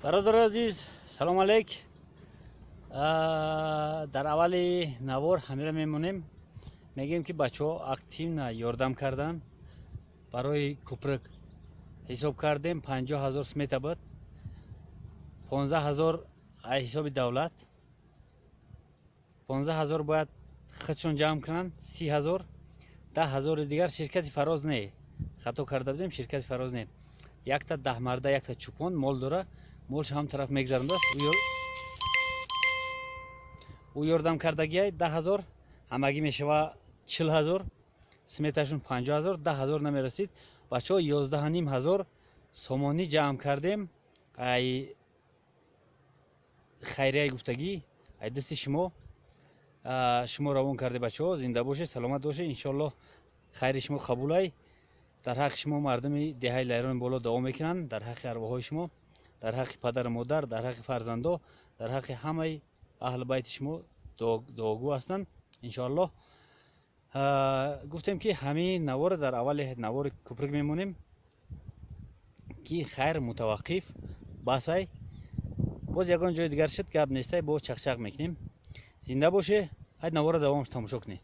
Бародари азиз, салом алейк. Дар аввали навор ҳамира мемонем, мегӯем, ки бачаҳо активно ёрдам карданд барои куприк. Ҳисоб кардем, 50 000 смета буд, 15 000 ай ҳисоби давлат, 15 000 бояд худшон ҷамъ кунанд, 30 000, 10 000-и дигар ширкати Фароз. Не, хато карда будем, ширкати Фароз не, якта даҳмарда, якта чӯпон мол дора, молш ҳам тараф мегзарондааст, ӯ ёрдам кардагиай 10 000. Ҳамагӣ мешава 40 000. Сметашон 50 000, 10 000 намерасид. Бачаҳо, 11,5 ҳазор сомонӣ ҷамъ кардем ай хайрияи гуфтагӣ, ай дасти шумо, шумо равон карде. Бачаҳо, зинда бошед, саломат бошед. Иншоаллоҳ, хайри шумо қабулай. Дар ҳаққи шумо мардуми деҳаи Лайрони Боло дуо мекунанд, дар ҳаққи арвоҳои шумо, дар ҳаққи падару модар, дар ҳаққи фарзандо, дар ҳаққи ҳамаи аҳли байти шумо дуогӯ ҳастанд, иншоаллоҳ. Гуфтем, ки ҳамин наворо дар аввали навори куприк мемонем, ки хайр мутаваққиф басай. Боз ягон ҷои дигар шуд, гап нестай, боз чақчақ мекунем. Зинда боше, ҳай наворо давомаш тамошо кунед.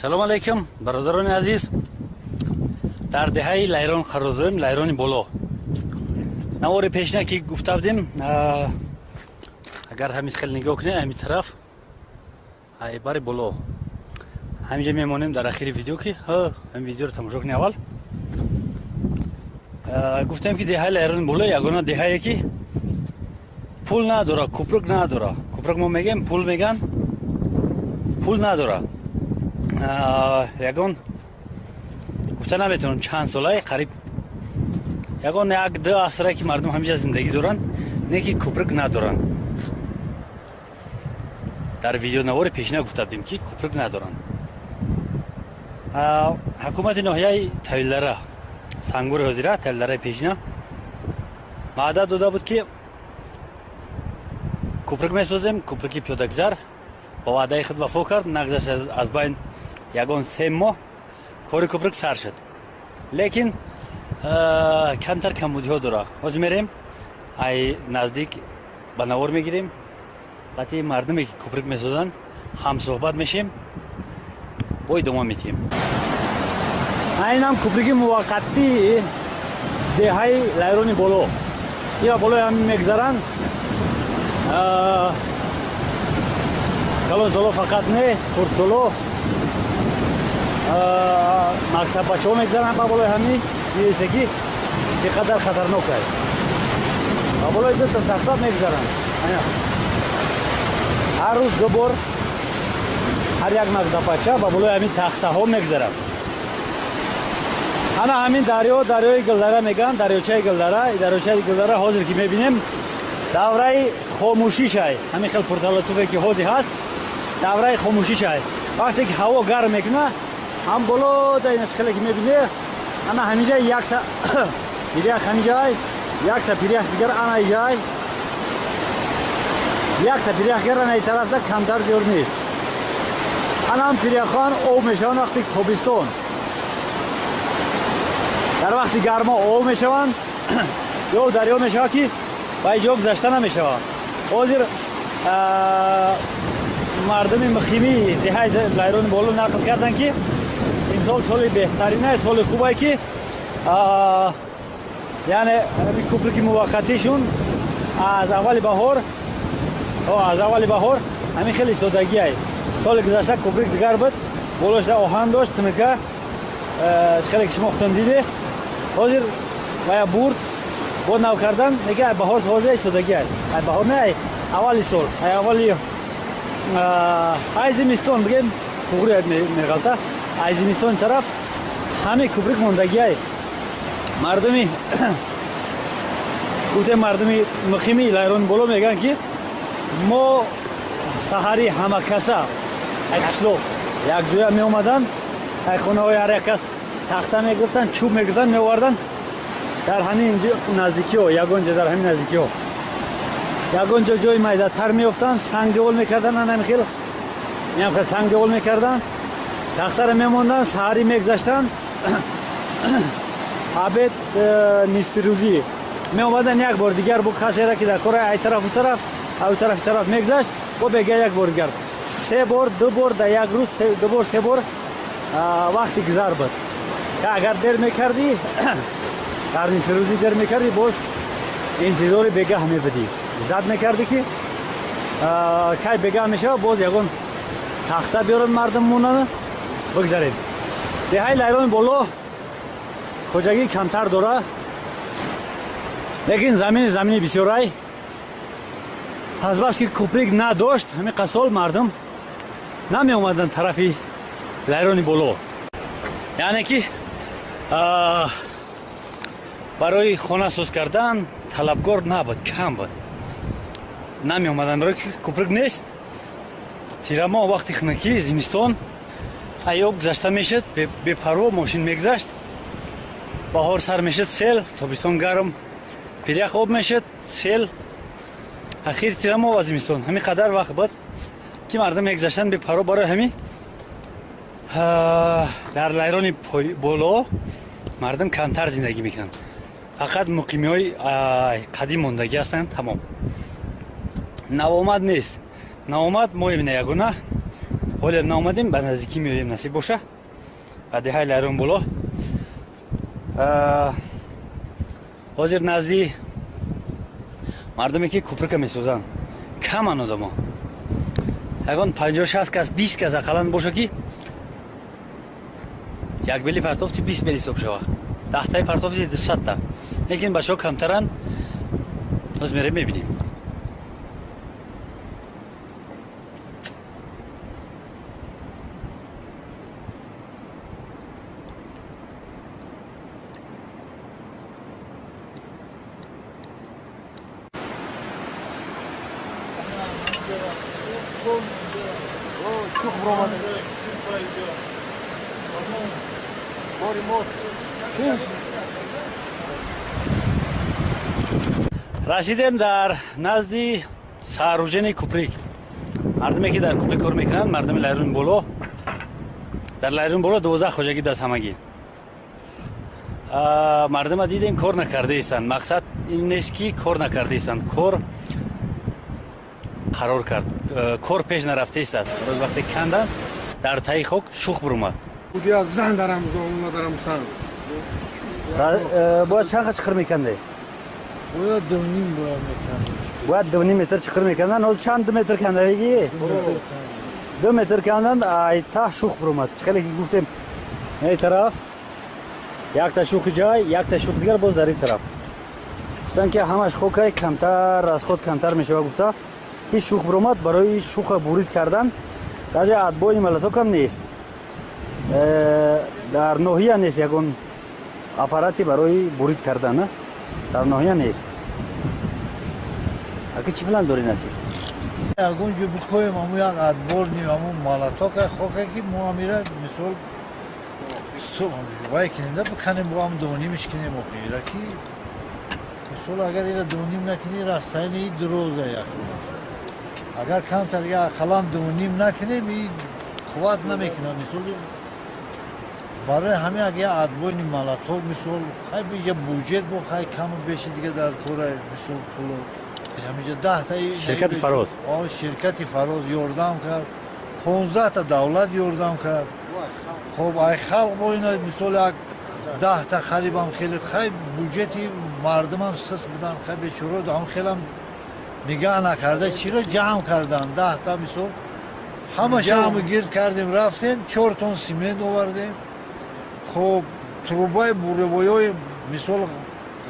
Салом алейкум, бародарони азиз. Дар деҳаи Лайрон қарор дорем, Лайрони Боло. Навори пешина ки гуфта будем, агар ҳамин хел нигоҳ кунед, ҳамин тараф, ай бари боло, ҳаминҷа мемонем дар ахири видео, ки ҳамин видеоро тамошо кунед аввал. Гуфтем, ки деҳаи Лайрони Боло ягона деҳае, ки пул надора, купрук надора. Купрук мо мегем, пул меган, пул надора. Ягон гуфта наметавонам чанд солае, қариб ягон як ду асре, ки мардум ҳамиҷа зиндагӣ доранд, не ки куприк надоранд. Дар видеонавори пешина гуфта будем, ки куприк надоранд. Ҳукумати ноҳияи Тавилдара, Сангури ҳозира, Тавилдараи пешина, ваъда дода буд, ки куприк месозем, куприки пиёдагзар. Ба ваъдаи худ вафо кард. Нагзашт аз байн ягон 3 моҳ, кори куприк сар шуд, лекин камтар камбудиҳо дора. Ҳозир мерем, ай наздик ба навор мегирем, вақти мардуме, ки куприк месозанд, ҳамсӯҳбат мешем, бо идома метиҳем. Айнам куприки муваққатии деҳаи Лайрони Боло. Ира болои ҳамин мегзаранд калонсоло фақат не, хурдсоло, мактаббачаҳо мегзаранд ба болои ҳамин. Дидесе, ки чӣ қадар хатарнок аст. Ба болои дута тахта мегзаранд. Ҳар рӯз ду бор ҳар як мактаббача ба болои ҳамин тахтаҳо мегзарад. Ана ҳамин дарё, дарёи Гулдара мегӯянд, дарёчаи Гулдара. Дарёчаи Гулдара ҳозир ки мебинем, давраи хомӯшишай. Ҳамин хел пурталатуфе, ки ҳозир ҳаст, давраи хомӯшишай. Вақте ки ҳаво гарм мекунад, ҳам боло да ин хеле ки мебине, ана ҳаминҷа якта пирях, ҳаминҷай якта пирях дигар, ана иҷай якта пирях дигар, ана и тарафда камтар зиёд нест. Ана ҳам пиряхҳоан об мешаванд вақти тобистон. Дар вақти гармо об мешаванд ё дарё мешавад, ки ба иҷо гузашта намешавад. Ҳозир мардуми муқими деҳаи Лайрони Боло нақл карданд, ки имсол соли беҳтарина, соли хубае, ки яъне куприки муваққатишун аз аввали баҳор ҳамин хеле истодагиай. Соли гузашта куприк дигар буд, болошда оҳан дошт, тиника хеле, ки шумо худтон диде. Ҳозир вая бурд, бо нав кардан. Неки ай баҳор ҳозир истодагиай, ай баҳор не, ай аввали сол, ай аввали. Ай зимистон бигем, туғри меғалта, ай зимистони тараф ҳамин куприк мондагиай. Мардуми гуфтем, мардуми муқими Лайрони Боло мегӯянд, ки мо саҳари ҳама каса ай қишлоқ якҷоя меомаданд, ай хонаҳои ҳар як кас тахта мегирифтанд, чӯб мегирифтанд, меоварданд, дар ҳамин наздикиҳо ягон ҷо, дар ҳамин наздикиҳо ягон ҷо ҷои майдатар меёфтанд, санг девол мекарданд, анами хел, инам хел санг девол мекарданд, тахтаро мемонданд, саҳарӣ мегузаштанд, обед, нисфирӯзӣ меомаданд як бор дигар, бо касера ки дар кора ай тараф у тараф, ай тарафи тараф мегузашт, бо бега як бор дигар, се бор, ду бор дар як рӯз, ду бор, се бор вақти гузар буд. Агар дер мекардӣ, дар нисфирӯзӣ дер мекардӣ, боз интизори бегаҳ мебудӣ, ждать мекардӣ, ки кай бегаҳ мешавад, боз ягон тахта биёранд, мардум монанд, бигзарем. Деҳаи Лайрони Боло хоҷагӣ камтар дора, лекин замини бисёрай. Азбаски куприк надошт, ҳамин қасол мардум намеомаданд тарафи Лайрони Боло, яъне ки барои хона соз кардан талабгор набуд, кам буд, намеомаданд, барои куприк нест. Тирамоҳ, вақти хунукӣ, зимистон, ай об гузашта мешуд, бепарво мошин мегузашт. Баҳор сар мешуд, сел, тобистон гарм, пирях об мешуд, сел. Ахири тирамоҳ ва зимистон ҳамин қадар вақт буд, ки мардум мегузаштанд бепарво. Барои ҳамин дар Лайрони Боло мардум камтар зиндагӣ мекунанд, фақат муқимиҳои қадим мондагӣ ҳастанд, тамом. Навомад нест, навомад мо ина ягона ҳоле наомадем, ба наздикӣ меоем, насиб боша, ба деҳаи Лайрон Боло. Ҳозир назди мардуме ки куприка месозанд, каман одамо, ягон 50-60 кас, 20 кас ақаллан боша, ки як бели партофти 20 бел ҳисоб шава, 10таи партофти 200та, лекин бачаҳо камтаранд. Ҳоз мерем, мебинем. Расидем дар назди сооружение куприк. Мардуме ки дар куприк кор мекунанд, мардуми Лайрони Боло. Дар Лайрони Боло 12 хоҷагӣ даст ҳамагӣ. Мардума дидем, кор накардаистанд. Мақсад ин нест, ки кор накардаистанд, кор қарор кард, кор пеш нарафтаистад. Вақте канданд, дар таи хок шух бурумад. Бояд чанд қа чиқир меканде? Бояд 2,5 бояд мекардем. Бояд 2,5 метр чиқир мекардан. Ҳозир чанд метр кандаги? 2 метр кандан, ай таҳ шух бурумад. Чӣ хеле ки гуфтем, ин тараф якта шухи ҷай, якта шух дигар боз дар ин тараф. Гуфтанд, ки ҳамаш хокай, камтар расход камтар мешава. Гуфта, ки шух бурумад, барои шуха бурид кардан даже отбойный молотокам нест. Дар ноҳия нест ягон аппарати барои бурид кардан, дар ноҳия нест. Аки, чӣ план дорӣ, Насиб? Ягон ҷо бикоем, аму як отбойный аму молотока хока, ки мо амира мисол вай кинем да, биканем, бо ам 2,5ш кинем. Охира ки мисол агар ира 2,5 накунӣ, расстояние дуроза як, агар камтар я ақаллан 2,5 накунем, и қувват намекунам. Мисол, барои ҳамин аг я отбойный молоток, мисол, хай биҷа буҷет бо, хай каму беши дига дар кора, мисол, пуло ҳаминҷа 10та. Ширкати «Фароз». Ширкати «Фароз» ёрдам кард, 15та давлат ёрдам кард. Хоб, ай халқ бо ина, мисол, як 10та харибам хеле, хай буҷети мардумам сис будан, хай бечоро ҳам хелам нигаҳ накарда, чиро ҷамъ кардан, 10та, мисол, ҳама ҷамъ гирд кардем, рафтем, 4 тон симент овардем. Хоб, трубаи буровойҳои, мисол,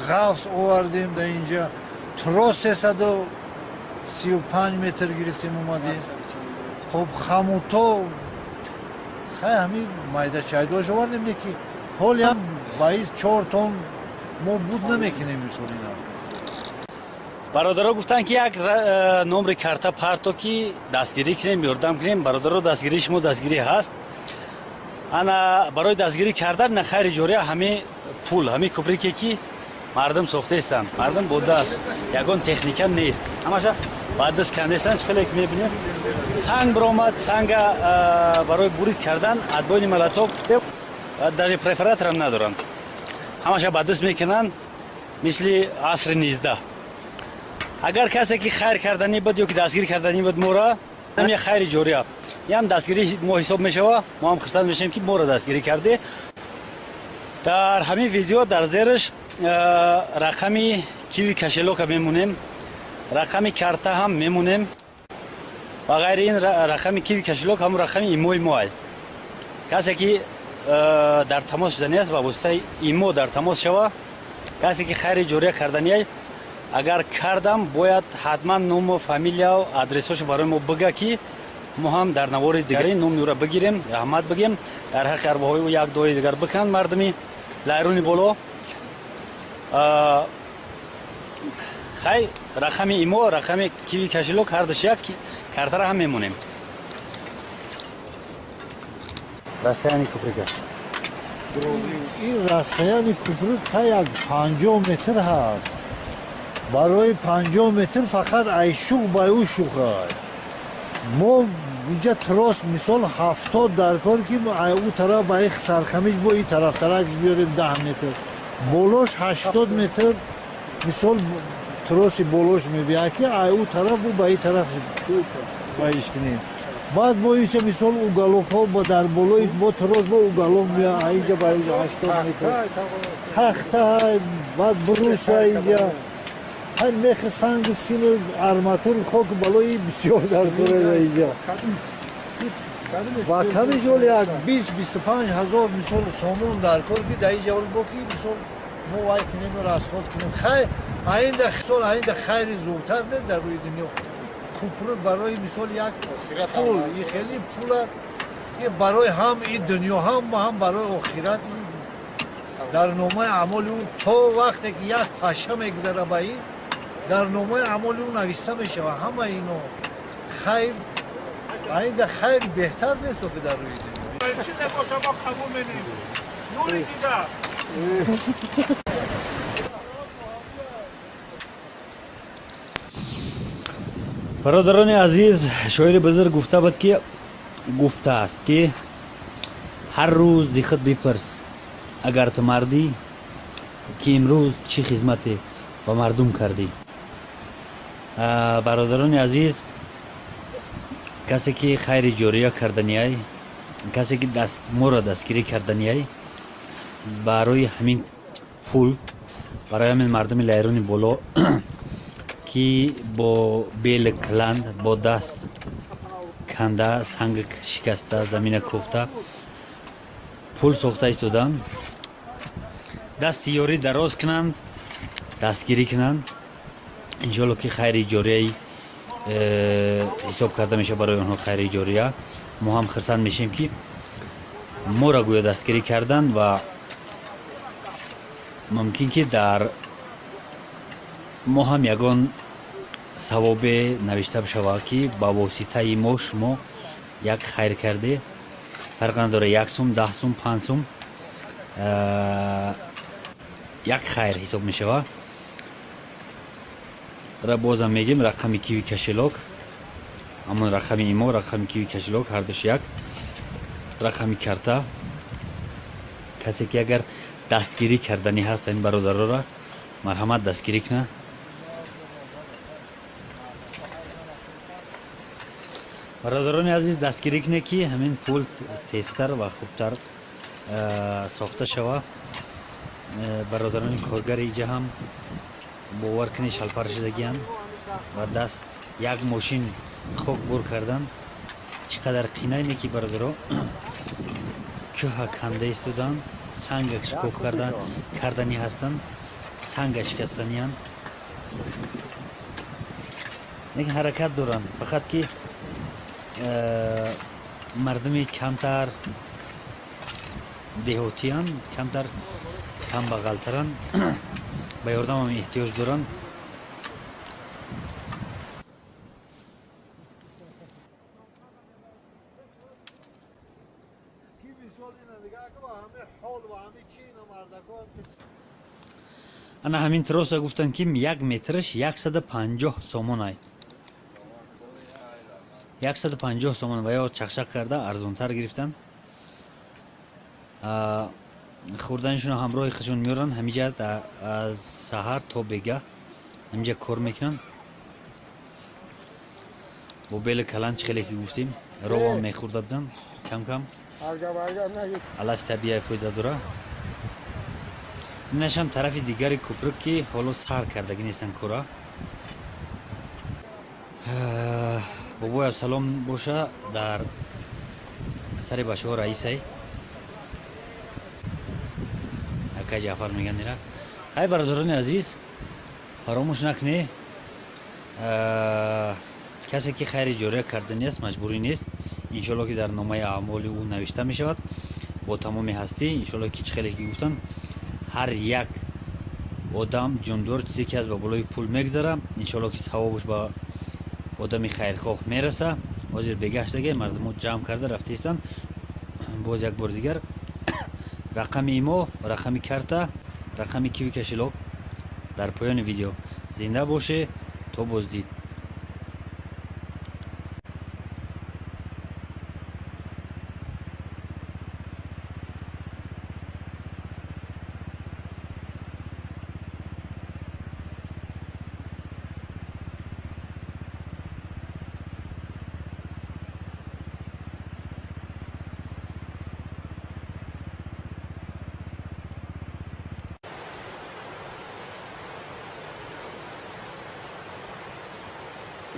ғафс овардем, дар инҷа трос 335 метр гирифтем, омадем. Хуб, хамуто хай ҳамин майдачайдош овардем, не ки ҳолиам ба из 4 тон мо буд намекунем, мисол ина. Бародаро гуфтанд, ки як номри карта парто, ки дастгирӣ кунем, ёрдам кунем. Бародаро, дастгирии шумо дастгирӣ ҳаст. Ана барои дастгирӣ кардан на хайри ҷория, ҳами пул, ҳами куприке, ки мардум сохтаистанд, мардум бо даст, ягон техника нест, ҳамаша ба даст кандестанд. Чӣ хеле мебинем, санг биромад, санга барои бурид кардан отбойный молоток, даже перфораторам надоранд, ҳамаша ба даст мекунанд, мисли асри 19. Агар касе ки хайр карданӣ буд ё ки дастгирӣ карданӣ буд мора, ҳам як хайри ҷория, ям дастгирӣ мо ҳисоб мешава. Мо ҳам хурсанд мешавем, ки моро дастгирӣ кардӣ. Дар ҳамин видео дар зераш рақами киви кошелёка мемонем, рақами карта ҳам мемонем. Ва ғайри ин рақами киви кошелёк ҳамун рақами имои мо ай. Касе ки дар тамос шуданӣ аст, ба воситаи имо дар тамос шава. Касе ки хайри ҷория карданӣ агар кардам, бояд ҳатман ному, фамилияу адресҳошо барои мо бига, ки мо ҳам дар навори дигари номи ӯра бигирем, раҳмат бигем, дар ҳаққи арвоҳои ӯ як дуои дигар бикунанд мардуми Лайрони Боло. Хай, рақами имо, рақами киви кошелёк ҳардуш як, картара ҳам мемонем. Расстояние куприка? Ин расстояние куприк хай як 50 метр ҳаст. Барои 50 метр фақат ай шух ба ӯ шухай мо инҷа трос, мисол, 70 дар кор, ки ай ӯ тараф ба их сархамиш бо и тарафтаракш биёрем, 10 метр болош, 80 метр, мисол, троси болош мебиёд, ки ай ӯ тараф бу ба и тараф баиш кунем. Баъд мо инҷа, мисол, уголокҳо бо дар болои бо трос бо уголок мея, инҷа ба инҷа 80 метр тахта, баъд бруса, инҷа ҳай мехи, санги, сину, арматури, хок балои бисёр дар кора инҷа. Ва ками ҷоли як 20-25 ҳазор, мисол, сомон дар кор, ки дар инҷа бо ки, мисол, мо вай кунем, расход кунем. Хай, аинда сол аинда хайри зуртар нест дар рӯи дунё. Купру барои, мисол, як пул и хеле пула, ки барои ҳам и дунё, ҳам барои охират дар номаи аъмоли ӯ то вақте ки як паша мегузара ба ин дар номаи аъмоли ӯ нависта мешавад ҳама ино. Хайр, аинда хайр беҳтар нест охи дар рӯи дунё. Чӣ набоша, мо қабул менем. Нури дида. Бародарони азиз, шоири бузург гуфта буд, ки гуфтааст, ки ҳар рӯз зи худ бипурс, агар ту мардӣ, ки имрӯз чӣ хизмате ба мардум кардӣ. Бародарони азиз, касе ки хайри ҷория карданиай, касе ки моро дастгирӣ карданиай, барои ҳамин пул, барои ҳамин мардуми Лайрони Боло, ки бо бели кланд, бо даст канда, санг шикаста, замина кофта пул сохта истоданд, дасти ёрӣ дароз кунанд, дастгирӣ кунанд. Иншоалло, ки хайри ҷорияи ҳисоб карда мешавад барои онҳо хайри ҷория. Мо ҳам хурсанд мешавем, ки моро гӯё дастгирӣ карданд ва мумкин ки дар мо ҳам ягон савобе навишта бишавад, ки ба воситаи мо шумо як хайр карде. Фарқ надорад, 1 сум, 10 сум, 5 сум, як хайр ҳисоб мешавад. Бозам мегем, рақами киви кошелёк ҳамон рақами имо, рақами киви кошелёк ҳардуш як, рақами карта. Касе ки агар дастгирӣ карданӣ ҳаст ин бародарора, марҳамат, дастгирӣ кунад. Бародарони азиз, дастгирӣ кунед, ки ҳамин пул тезтар ва хубтар сохта шава. Бародарони коргари иҷа ҳам, бовар кунед, шалпар шудагианд ва даст як мошин хок бур кардан чӣ қадар қинайне, ки бародаро кӯҳа канда истоданд, санга шикоф карданӣ ҳастанд, санга шикастаниянд, лекин ҳаракат доранд. Фақат ки Мардуми камтар деҳотиян, камтар камбағалтаран, ба ёрдамам эҳтиёҷ доранд. Ана ҳамин троса гуфтанд, ки як метраш 150 сомонай, 150 сомон, ва ё чақчақ карда арзонтар гирифтанд. Хӯрданишонро ҳамроҳи худшон меоранд. Ҳамиҷа аз саҳар то бегаҳ ҳамиҷа кор мекунанд. Бо бели калан, чӣ хеле ки гуфтем, ровам мехӯрда буданд кам кам. Алафи табиай фоида дора. Инашам тарафи дигари кӯприк, ки ҳоло сар кардагӣ нестанд кора. Бобои Абсалом боша, дар сари бачаҳо раисай, акай Ҷаъфар меган ира. Хай, бародарони азиз, фаромӯш накунед, касе ки хайри ҷория кардани аст, маҷбурӣ нест. Иншоалло, ки дар номаи аъмоли ӯ навишта мешавад бо тамоми ҳастӣ. Иншоалло, ки чӣ хеле ки гуфтанд, ҳар як одам, ҷондор, чизе ки аст, ба болои пул мегзара, иншоалло, ки савобаш ба одами хайрхоҳ мераса. Ҳозир бегаштаге мардумо ҷамъ карда рафтаистанд. Боз як бори дигар рақами имо, рақами карта, рақами киви кошелёк дар поёни видео. Зинда боше, то боздид.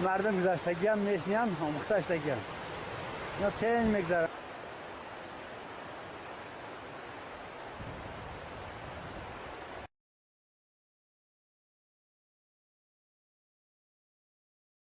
Мардум гузаштагиам нестиян, омӯхташтагиам. Ино тен мегзаранд.